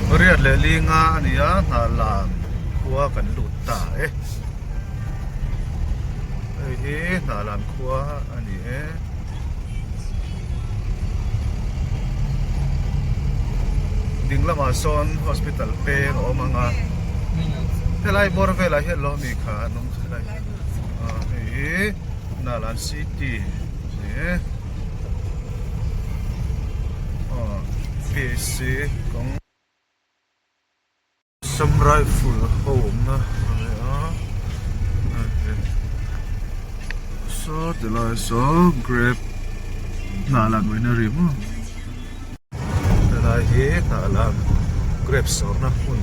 Riat leh linga a ni a, Hnahlan khua kan lut ta e. Hei hi Hnahlan khua a ni e. Ding lamah sawn hospital peng a awm ang a, helai bawr velah hian lo mi kha an awm helai hei hi Hnahlan city a ni e. Aw PHC kawng. Assam Rifle ho awmna a ni a saw ti lai saw grape hnah lan uina ri maw helai hi hnah lan grape sawrna hmun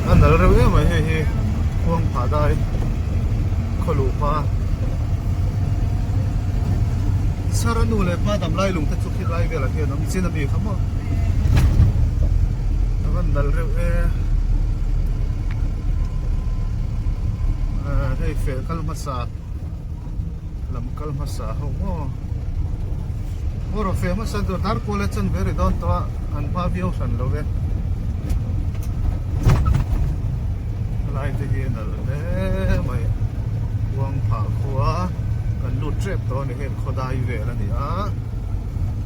a nal reuh em mai hei hi khuang phah dai khaw luh hma Sir a nu leh pa dam lai lung te chu khi lai velah hian a awm chin a mi kha maw a van dal reuh e ah hei feh kal hmasa lam kal hmasa ho maw maw rawh feh hmasa tur dar kual a chan ve ri dawn tawh a an hma viau hran lo ve helai te hi a nalh hle mai khuang phah khua kan lut tep tawh a ni heng khawdai vel a ni a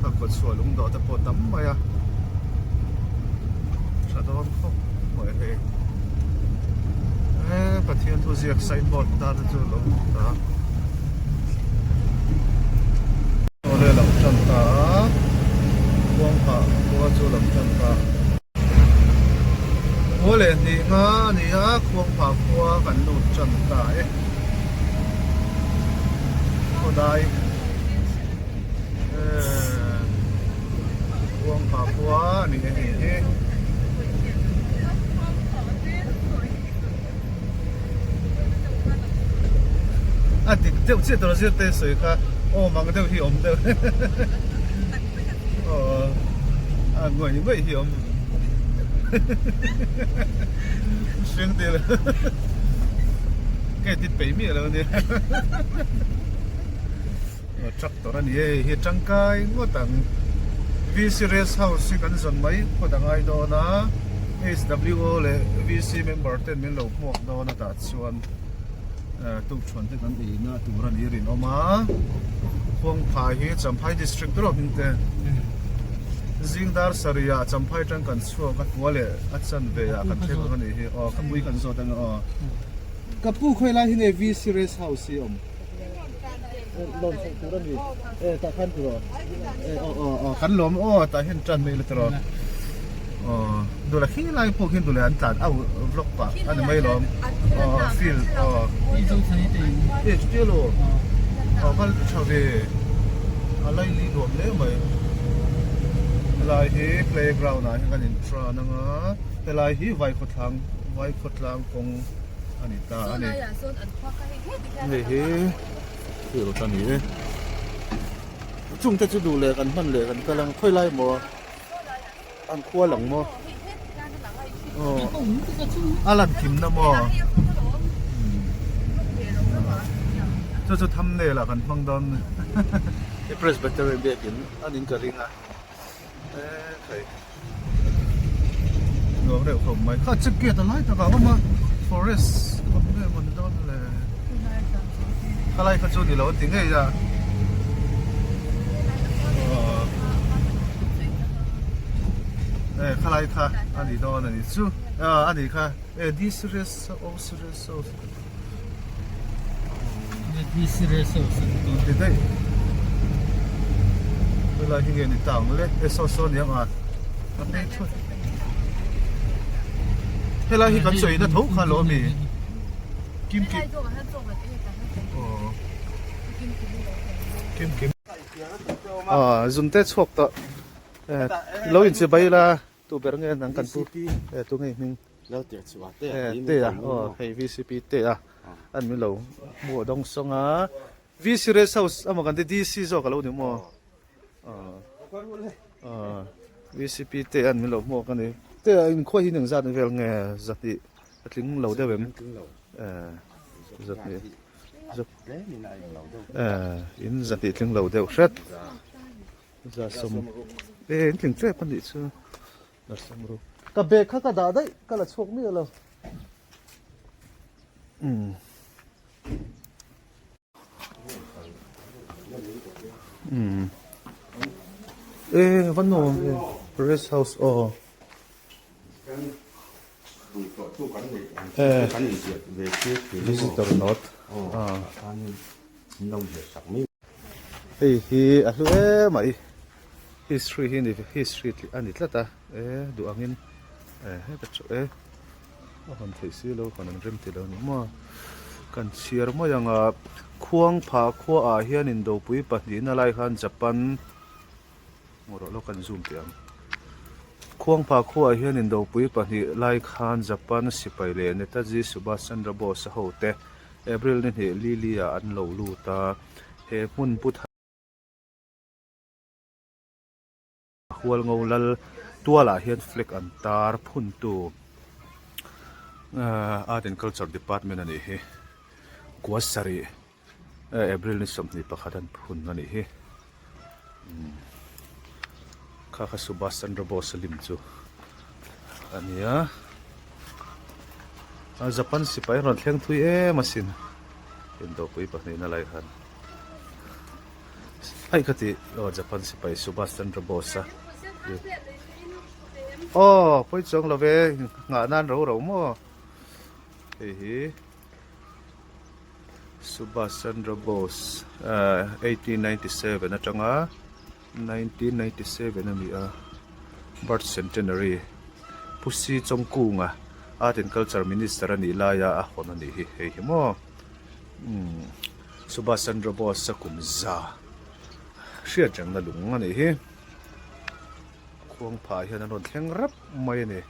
a kawt chhuah lung dawh te pawh tam mai a tha dawn khawp mai hei e Pathian thu ziak sign board tan te chu lo awm ta awle lang tan ta a khuang phah khua chu lang tan ta. Khua leh hnih nga a ni a, Khuangphah khua kan lut tan ta e. Khawdai eee Khuangphah khua a ni e hei hi. A dik deuh chiah tur a zir te sawi kha awm ang deuh hi awm deuh aw a ngawih ngawih hi awm hring te lo ka edit peih miah lo ania tractor a ni e hei hi tangkai ngawt ang VC rest house hi kan zawn mai phawt a ngai dawn a HWO leh VC member ten min lo hmuak dawn a tah chuan tukṭhuan te kan ei na tur a ni rinawm a Khuangphai hi Champhai district rawh hming te zing dar sarih ah Champhai atang kan chhuak a hnuai leh a chanve ah kan thleng ang a nih hi aw ka pui kan zawt ang aw ka pu khawi lai hi nge VC rest house hi a awm. Lawn chhoh tur a ni e tah khan tiraw e aw aw aw kan lawm aw tah hian tan mai la tiraw aw dawla khi lai pawh khian dawla an tlan au vlog pah a ni mai lawm aw field aw e chutia lo aw kal tha ve a lai li nuam hle mai helai hi playground ah hian kan in tran anga helai hi vaikhawthlang vaikhawtlang kawng a ni ta a ni. Hei hi field a ni e chung te chu duh leh kan hman leh kan kal ang khawi lai maw an khua lang maw aw a lan kim na maw chu chu thumbnail ah kan hmang dawn a Presbyterian biakin a ning ka ring a. Nuam reuh khawp mai kha check gate a lai takah a awm a forest awm nge maw ni dawn le khalai kha chu ni lo a ti ngei a e khalai kha a ni dawn a ni chu a ni kha e this rest house rest house Ti daih helai hi nge ni ta ang le e saw saw aniang a a phei thut helai hi kan chawi na tho kha lo ami kim kim aw kim kim ah zun te chhuak tawh lo in chibai la Tu ber nge nang kan pu e tu nge hming Lal te chu a te a te a aw hei VCP te a an min lo hmu a dawng sawng a VC rest house emaw kan ti DC zawk a lo ni maw aw VCP te an min lo hmu a ni te a inkhua hi eng zat vel nge zahnih a tling lo deuh em zahnih in zahnih tling lo deuh hret. Za sawm e in tling tep a nih chu za sawm ruk. Ka bag kha ka dah daih ka la chhuak miah lo. Umm. Umm. E va nuam ve rest house aw. Visitor note hei hi a hlu em mai history hi history a ni tlat a e duh angin e heta chu e a hawn theih si lo hawn an rem ti lo ni maw kan chhiar mai ang a khuangphah khuaah hian indopui pahnihna lai khan Japan Hmuh rawh lo kan zoom teh ang. Khuangpha khuaah hian indopui pahnih lai khan Japan sipai leh Netaji Subhas Chandra Bose ho te April ni hnih Lili ah an lo lut a, he hmun pu Hualngo lal tualah hian flag an tar phuntu Art and Culture Department a nih hi. Kua sarih. April ni 21 an phun a nih hi kha kha Subhas Chandra Bose a lim chu a ni a Japan sipai an rawn thleng thui em asin indopui pahnihna lai khan ai ka tih aw Japan sipai Subhas Chandra Bose a aw pawi chuang lo ve nghah nan ro ro maw hei hi. Subhas Chandra Bose 1897 atanga 1997 a ni a, birth centenary Pu Si Chawngkunga Art and Culture Minister a nih laia a hawn a nih hi hei hi maw umm Subhas Chandra Bose a kum za hriat rengna lung a nih hi khuangphah hian an rawn thleng rap mai a ni.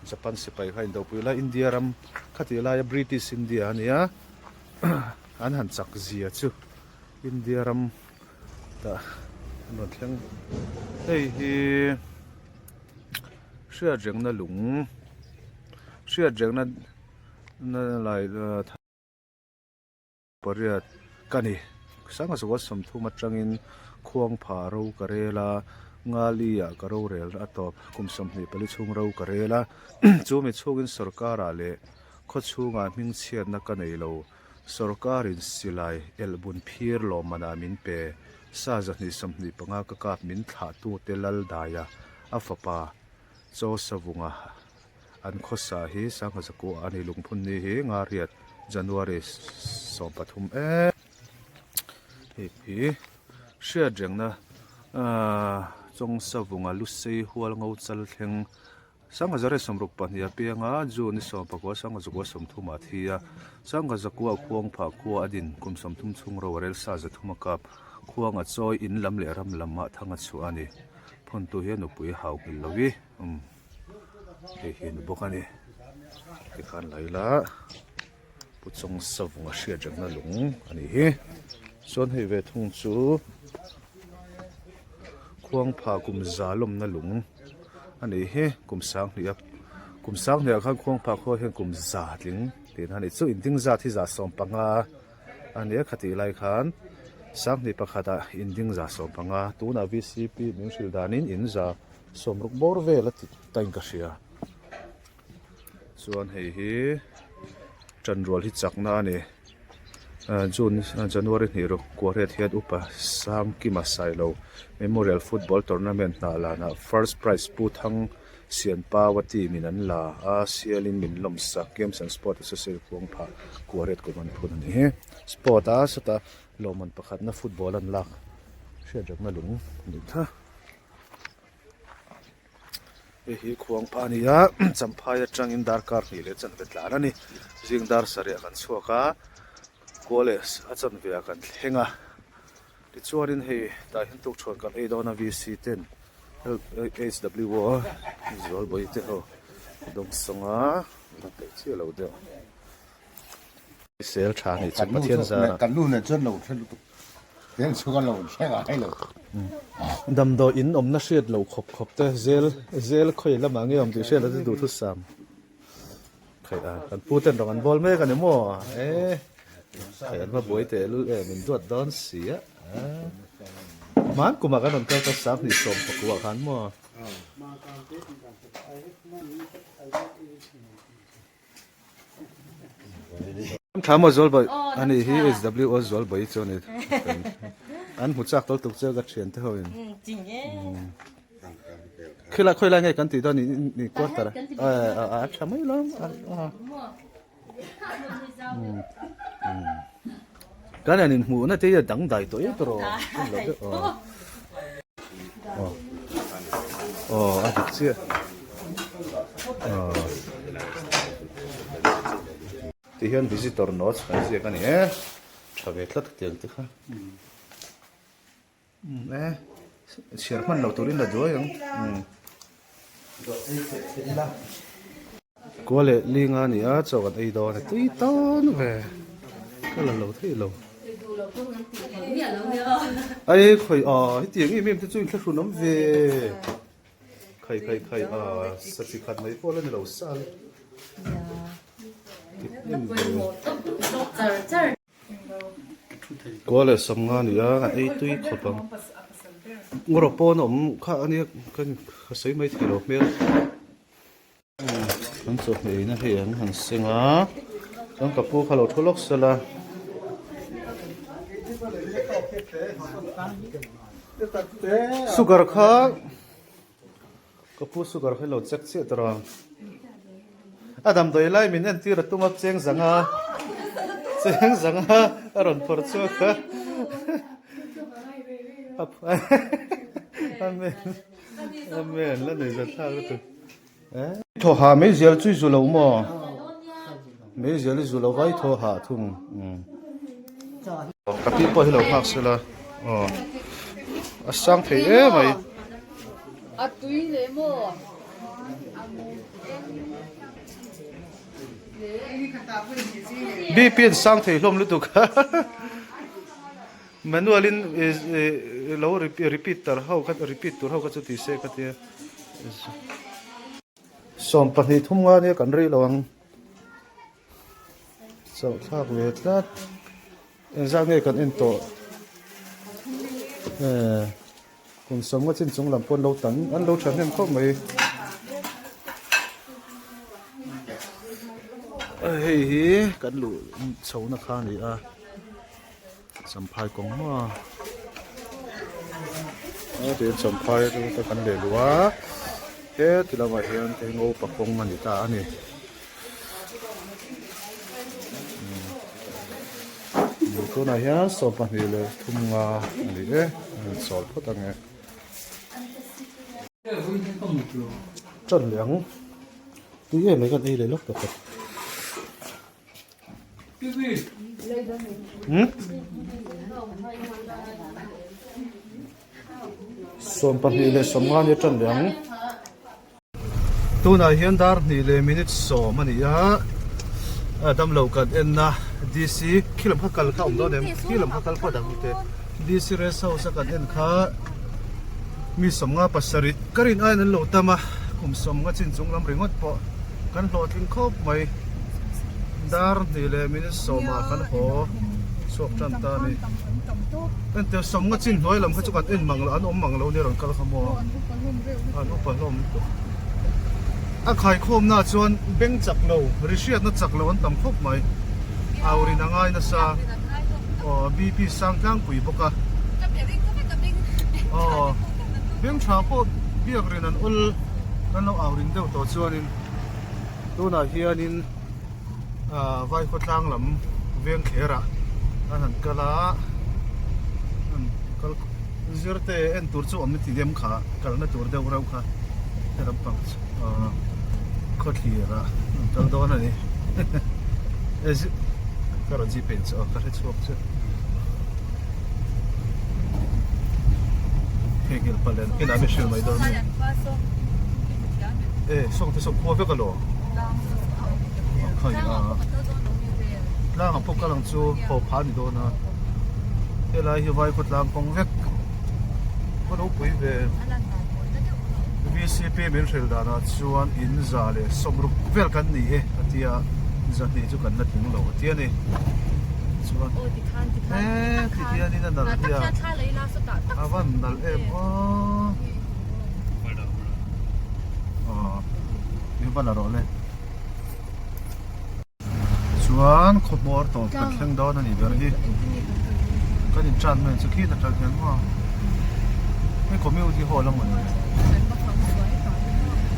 Japan sipai kha indopui lai India ram khatih laia British India a nia an han chak zia chu India ram tah an rawn thleng hei hi hriatrengna lung hriatrengna na lai Pariat ka ni. Sanga Zawt 30 atangin Khuangpha ro ka rel a, Ngali ah ka rorel a tawp. Kum 24 chhung ro ka rel a, chu mi chhungin sorkarah leh khaw chhungah hmingchhiatna ka nei lo. Sorkarin silai elhbun phir lawmmanah min pe. Sa 225 ka kap min thlahtute lal daia a fapa Chaw Savunga An khawsa hi Sangha Zakua a ni lungphun ni hi Ngariat January 13 e hei hi hriat rengna ahh Chawngsavunga Lusei hual ngo chal thleng Sangha zare 62 a piang a June ni 19 Sangha Zakua 30 ah a thi a Sangha Zakua khuang phah khua a din kum 30 chhung ro a rel sa 300 a kap khuang a chawi in lam leh ram lam ah thang a chhuah a ni phuntu hi a nupui a hau nghilh lo i umm. Hei hi a ni bawk a ni tikhan la ila pu chawng savung a hriat rengna lung a nih hi chuan hei ve thung chu khuangpha kum za lawmna lung a nih hi kum sanghnih a kum sanghnih ah khan khuangpha khua hian kum za tling tihna a ni chu in ding zat hi za 15 a ni a khatih lai khan 21 ah in ding za 15 tunah vcp min hrilh danin in za. Sawmruk bawr vel a ti ta in ka hria chuan hei hi tanrual hi chakna a ni ah june january hnih ruk kuahriat hian upa Sangkima Sailo memorial football tournament hnah lanah first prize Pu Thang Sianpaua team in an la a sialin min lawm sak games and sport association khuang phah kuahriat kum an phun a ni hi sport a sawta lawmman pakhatna football an lak hriatrekna lung a ni kha. Hei hi khuangpha a ni a champhai atangin darkar hnih leh chanve tlan a ni zing dar sarih ah kan chhuak a khua leh a chanve ah kan thleng a tichuanin hei tah hian tukṭhuan kan ei dawn a VC ten HWO zualbawi te ho dawngsawng a la peih chiah lo deuh. Sel tha nih chu Pathian zara. Kan nu nen chuan lo hre lutuk. Tel chu kan lo hre ngai lo. Damdawi in awmna hriat lo khawp khawp te zel zel khawi lamah nge awm tih hriat lo chu duhthusam. Khai a kan pu ten rawng an bawl mek a ni maw? E khai an va buai teh lul em in duat dawn si a. Hman kumah kan rawn kal ta 20 sawm pakua khan maw? Thla maw zual bawi ani hi HWO zual bawi chu ani an hmu chak tawlh tuk chu ka thian te ho in khilai khawilai nge kan tih dawn ni quarter a a tha mai lo kan an inhmuh na te hi a dang dai tawh em tawh aw aw a dik chiah aw ti hian visitor notes kan ziak a ni e tha ve tlat tiang te kha e chhiar hman lo turin la duai ang kua leh linga a ni a chaw kan ei dawn a tui tawn ve ka la lo thei lo ai khawi a hetiang em em te chu inthlahrun awm ve khai khai khai a sa chi khat mai pawh la ni lo sal Kua leh sawmnga a ni a, a ei tui khawp ang. Ngawrh pawn a awm kha a nia ka sawi mai thei lo hmel. Kan chawhmeh eina hei an han seng a, chuan ka pu kha lo thu lawk sela. Sugar kha ka pu sugar kha i lo check chiah tawh a. A damdawi lai min entir a tum a cheng zanga cheng zanga a rawn phawrh chhuak a. Amen. Amen la nei zat thlak lutuk. Thaw ha mai zial chu i zu lo maw? Mai zial i zu lo vai thaw ha thung. Ka pi pawh hi lo nghak sela. Aw. A sang thei em mai. A tui leh maw? BP an sang thei hlawm lutuk. Manual in lo repeat tar ho kha repeat tur ho kha chu ti se ka tia. 12 thum nga nia kan rei lo ang. Chauh thlak ve tlat. Engzat nge kan en tawh. Kum sawm nga chin chung lam pawh an lo tam an lo thahnem khawp mai. Hei hi kan luh chhohna kha a ni a. Champhai kawng maw a tihian champhai atang te kan leh luh a heti lamah hian eng upa kawng a ni ta a ni tunah hian 23 a ni e an chawl phawt ang e tan leh ang tui em mai kan ei leh lawk tawh khat. 25 ni a tan leh ang. Tunah hian dar hnih leh minute sawm a ni a, damlo kan en a DC khi lam kha kal kha awm dawn em khi lam kha kal phawt ang te DC rest house a kan en kha mi 57 ka rin aiin an lo tam a kum 50 chin chung lam ringawt pawh. Kan hlawhtling khawp mai. Dar hnih leh minute sawmah kan haw chhuak tan ta a ni. Entir sawmnga chin hnuai lam kha chu kan en mang lo, an awm mang lo nia rawn kal kha maw. An upa hlawm lutuk. A khaikhawmna chuan beng chak lo, ri hriatna chak lo an tam khawp mai. Au rin a ngai nasa. Aw BP sang tlangpui bawk a. Aw beng tha pawh biak rin an awl kan lo au rin deuh tawh chuanin tunah hianin ah vai khawtlang lam veng thlerah an han kal a an kal zir te en tur chu awm ti dem kha kalna tur deuh reuh kha he lampang chu ah khawthlir ah an kal dawn a ni ka rawn zip en chu a ka hre chhuak chu theihnghilh palh leh nakinah mi hrilh mai dawn a ni e sawng te saw khua vek alaw tlang ah pawh kal ang chu haw phah a ni dawn a helai hi vai khawtlang kawng vek ka lo pui ve vcp min hrilh danah chuan in za leh sawmruk vel kan ni e a tia zahnih chu kan la tling lo a ti a ni chuan he ti hian in a nalh hi a a van nalh em aw. va la rawh le. Chuan khaw hmawr tawp kan thleng dawn a nih ber hi. Kan in tan mai chu khi ta tang hian maw. Hei community hall a mawni.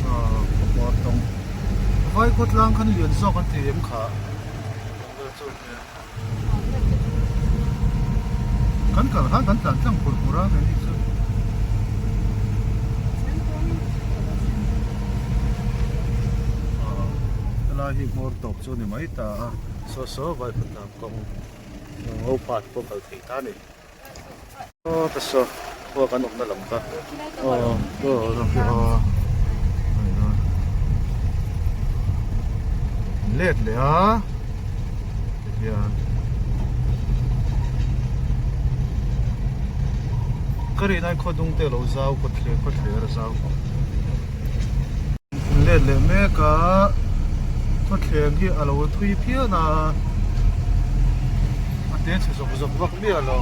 Aw khaw hmawr tawng. Vai khawtlang khan lian zawk an ti em kha. Kan kal khan kan tlan tlang phur phur a keini chu. Helai hi hmawr tawp chu a ni mai ta a, saw saw vai khawtlang kawng ngo path pawh kal theih ta a ni. Aw ta saw khua kan awmna lam kha aw aw aw let leh a tihian ka rin ai khaw dung te alo zau khaw thler khaw thler a zau let leh mek a khaw thleng hi alo thui phian a a te chhe zawk zawk vak miah lo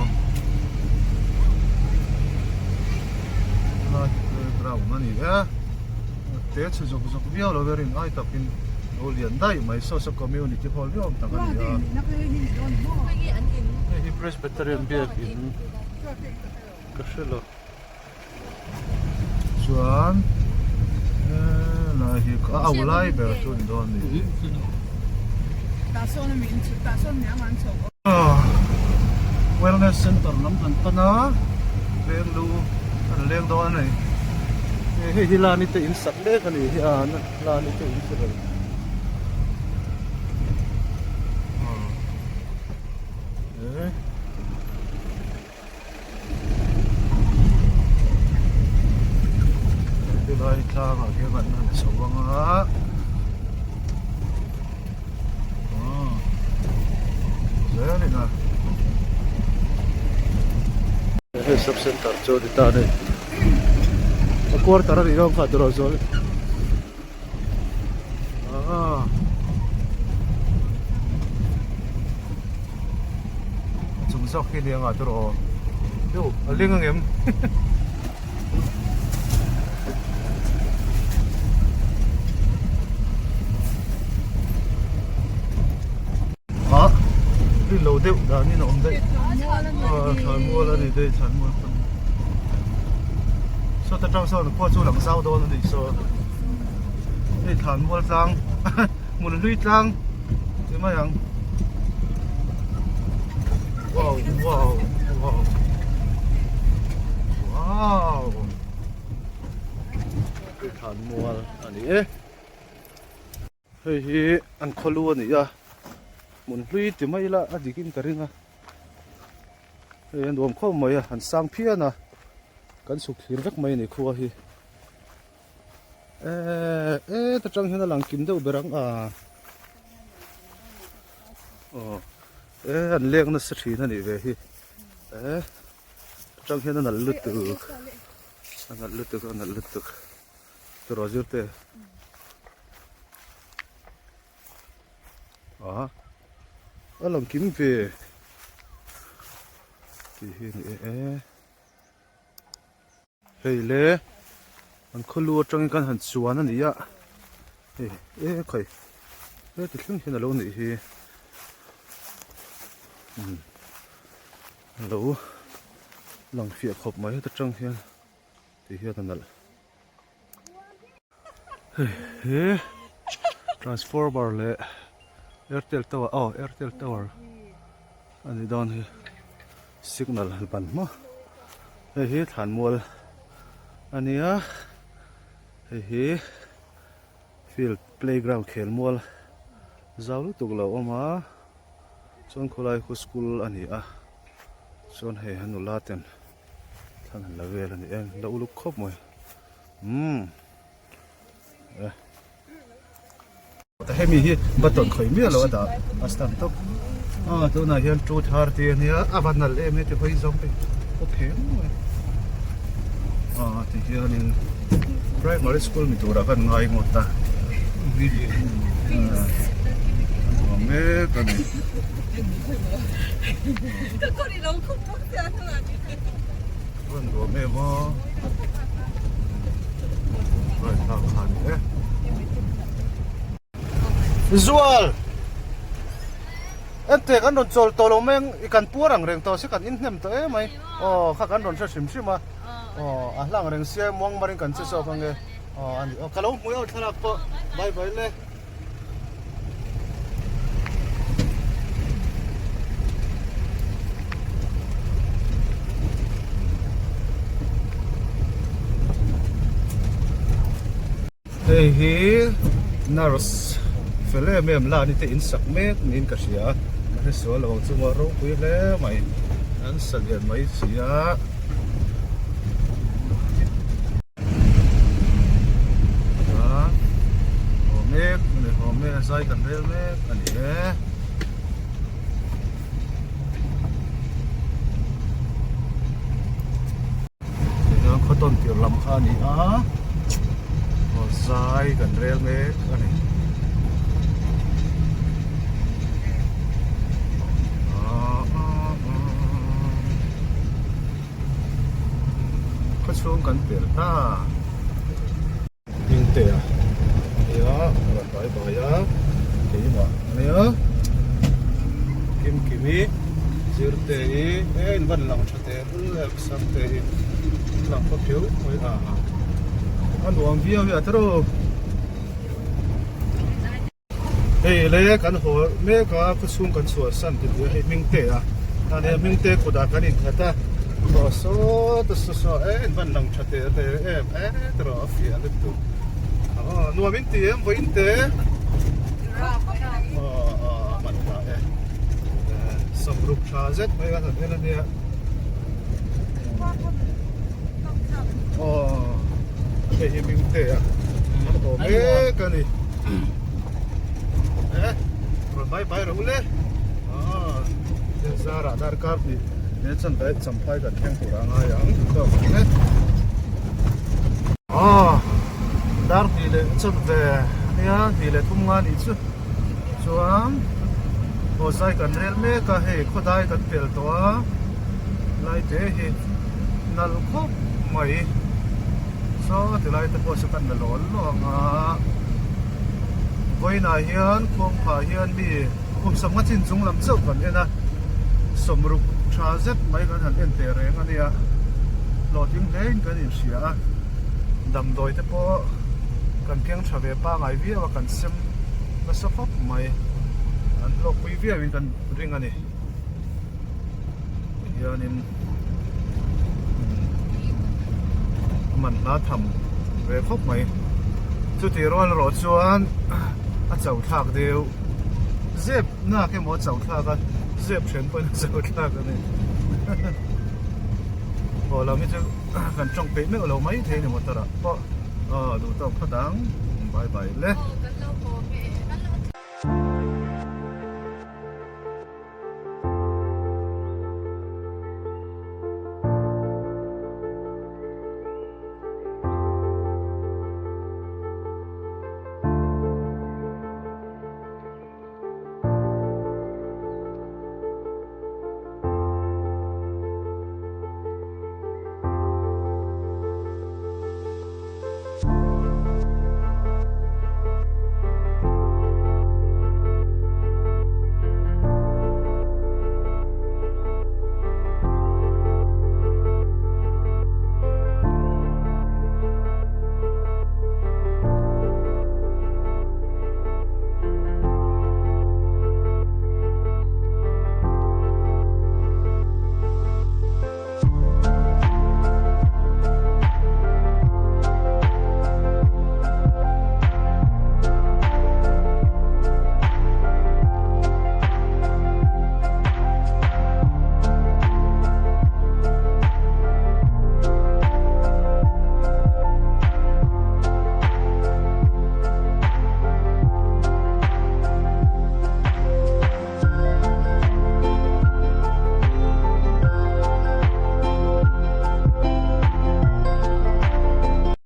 helai hi playground a ni e a te chhe zawk zawk viau lo ring ai takin lo lian daih mai saw saw community hall viau awm tak a ni a hei hi presbyterian biakin ka hre lo. Chuan helai hi a au lai ber chu ni dawn ni. Wellness center lam kan pan a veng lu an leng dawn a ni. Hei hi lani te in sak mek a ni hi a lani te in sak a ni. Helai tlangah hian an han chho ang a aw zel in a hei sub center chu a ni ta a ni a quarter a nih dawn kha tiraw zawl ah a chung zawk hi nia ngah tur aw deuh a ling ang em ah ri lo deuh danin a awm daih ah thlanmual a ni daih thlanmual pawh sawta tang sawn khua chu lang zau dawn a nih saw hei thlanmual tlang hmun hlui tlang ti mai ang wow wow wow wow hei thlanmual a ni e. Hei hi an khawlu a ni a, hmun hlui ti mai ila a dik in ka ring a, hei a nuam khawp mai a, an sang phian a, kan chhuk thlir vek mai a ni khua hi, eee e ta tang hian a lang kim deuh ber ang a, aw e an leng nasa thin a nih ve hi, e ta tang hian a nalh lutuk, a nalh lutuk a nalh lutuk. Tiraw zir te a a lang kim ve tih hi a ni e hei le an khawlu atangin kan han chuan a ni a hei e khai heti thleng hian a lo nih hi umm a lo lang fiah khawp mai heta tang hian. Ti hian a nalh. Hei he transformer leh Airtel tower aw Airtel tower a ni dawn hi signal han ban hma hei hi thlanmual a nia hei hi field playground khelmual zau lutuk lo awm a chuan khawlai khu school a ni a chuan hei a nula ten. Thlan han la vel a ni em la uluk khawp mai umm e hemi hi button khawih miah lo a dah a stand tawp a tunah hian 2:30 a nia a va nalh em heti hawi zawng te aw pheng mai a ti hianin primary school ni turah khan ngai ngawt a a mek a ni. Rawn nuam em aw. Rawn thlak kha ni e. Zual! Ente kan rawn chawl tawh lo mai ang, i kan puar ang reng tawh se kan inhnem tawh em mai. Aw kha kan rawn hre hrim hrim a, aw a hlang reng sia muang marin kan che zawk ange. Aw a ni, aw ka lo hmu e thlalak pawh, bye bye le. Hei hi nurse fel em em lani te in sak mek niin ka hria a, ka hre sual lo ang chu maw ropui hle mai an sa lian mai si a. Haw mek a ni haw mek a zai kan rel mek a ni e. Tihian khaw tawn tir lam kha a ni a aw zai kan rel mek a ni khaw chhung kan pel ta Hmingte a nia a rawn bai bai a keimah a nia Kimkimi Zirte hi he in van lang tha teh lul em Sangte hi an lang khaw phiau mai a a nuam viau hi a tiraw. Hei le kan haw mek a khawchhung kan chhuah san ti tih a hei Hmingte a tah nia Hmingte kutah kan inkhat a aw sawta saw saw e in van lang tha teh teh em e tiraw a fiah lutuk aw nuam in ti em vawiin te aw aw a man ta e sawmruk tha zet mai a han en ania aw hei hi Hmingte a an haw mek a ni. Eh, rawn bai bai rawh u le. Ah, zara darkar hnih he chan dai champhai kan thleng tur a ngai ang tawk ang e. Ah, dar hnih leh chan ve ania hnih leh thum nga nih chu. Chuan aw zai kan rel mek a hei khawdai kan pel tawh a lai te hi nal khawp mai. Saw tilai te pawh chu kan la lawl law ang a, vawiinah hian khuangphah hian mi kum sawmnga chin chung lam chauh kan en a, sawmruk tha zet mai kan han en teh reng a nia, hlawhtling hle in kan inhria a, damdawi te pawh kan keng tha ve pangai viau a, kan sem nasa khawp mai, an hlawkpui viau in kan ring a ni. Hianin a man hla tham ve khawp mai chutih rual erawh chuan a cho thlak deuh zep nak emaw a cho thlak a zep then pawhin a cho thlak a ni aw lam hi chu kan tawng peih meuh lo mai thei a ni motor ah pawh aw duh tawk phawt ang bye bye le.